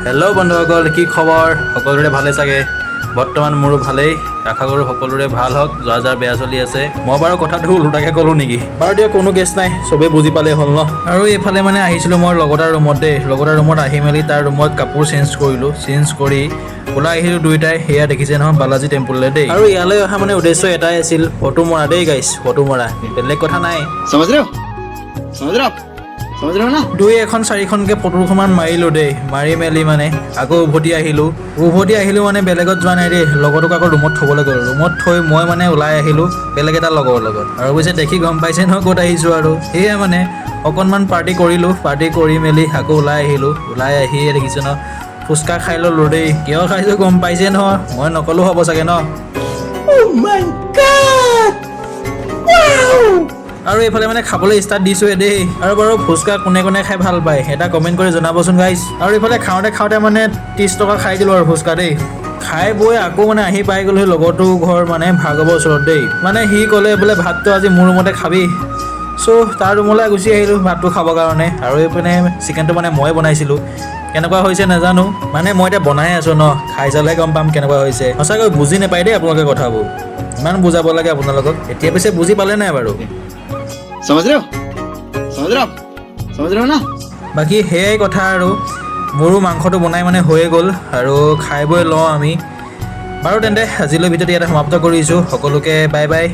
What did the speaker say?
Hello' বন্ধুসকল, কি খবৰ? সকলোৰে ভালে চাগে। বৰ্তমান মোৰো ভালেই। আশা কৰোঁ সকলোৰে ভাল হওক, যাৰ যাৰ বেয়া চলি আছে। মই বাৰু কথাটো ওলোটাকৈ ক'লোঁ নেকি? বাৰু দিয়ক, কোনো কেছ নাই, চবেই বুজি পালেই হ'ল ন। আৰু এইফালে মানে আহিছিলোঁ মই লগৰ ৰুমত দেই। লগৰ ৰুমত আহি মেলি তাৰ ৰুমত কাপোৰ চেঞ্জ কৰিলোঁ। চেঞ্জ কৰি ওলাই আহিলোঁ দুয়োটাই। সেয়া দেখিছে নহয়, বালাজী টেম্পুললৈ দেই। আৰু ইয়ালৈ অহা মানে উদ্দেশ্য এটাই আছিল, ফটো মৰা দেই গাইছ, ফটো মৰা, বেলেগ কথা নাই। समझ रहे हो? समझ रहे हो आप? समझ रहे हो ना? দুই এখন চাৰিখনকৈ ফটোখনমান মাৰিলোঁ দেই। মাৰি মেলি মানে আকৌ উভতি আহিলোঁ। উভতি আহিলোঁ মানে বেলেগত যোৱা নাই দেই, লগৰটোক আকৌ ৰুমত থ'বলৈ গ'লোঁ। ৰুমত থৈ মই মানে ওলাই আহিলোঁ বেলেগ এটা লগৰ লগত। আৰু পিছে দেখি গম পাইছে নহয় ক'ত আহিছোঁ। আৰু সেয়ে মানে অকণমান পাৰ্টি কৰিলোঁ। পাৰ্টি কৰি মেলি আকৌ ওলাই আহিলোঁ। ওলাই আহি দেখিছোঁ ন, ফুচকা খাই ল'লোঁ দেই। কিয় খাইছোঁ গম পাইছে নহয়, মই নক'লেও হ'ব চাগে ন। Oh my God! Wow! আৰু এইফালে মানে খাবলৈ ষ্টাৰ্ট দিছোঁহে দেই। আৰু বাৰু ফুচকা কোনে কোনে খাই ভাল পায়, এটা কমেণ্ট কৰি জনাবচোন গাইজ। আৰু এইফালে খাওঁতে খাওঁতে মানে 30 টকা খাই দিলোঁ আৰু ফুচকা দেই। খাই বৈ আকৌ মানে আহি পাই গ'লো সেই লগৰটোৰ ঘৰ, মানে ভাৰ্গৱৰ ওচৰত দেই। মানে সি ক'লে বোলে ভাতটো আজি মোৰ ৰুমতে খাবি। চ' তাৰ ৰুমলৈ গুচি আহিলোঁ ভাতটো খাবৰ কাৰণে। আৰু এইপিনে চিকেনটো মানে মই বনাইছিলোঁ, কেনেকুৱা হৈছে নাজানো। মানে মই এতিয়া বনাই আছোঁ ন, খাই চালে গম পাম কেনেকুৱা হৈছে। সঁচাকৈ বুজি নাপায় দেই আপোনালোকে কথাবোৰ, ইমান বুজাব লাগে আপোনালোকক। এতিয়া পিছে বুজি পালে নাই বাৰু? समझ रहे हो? समझ रहे हो आप? समझ रहे हो ना? বাকী সেয়াই কথা। আৰু মোৰো মাংসটো বনাই মানে হৈয়ে গ'ল আৰু খাই বৈ লওঁ আমি। বাৰু তেন্তে আজিলৈ ভিডিঅ'টো ইয়াতে সমাপ্ত কৰিছোঁ। সকলোকে বাই বাই।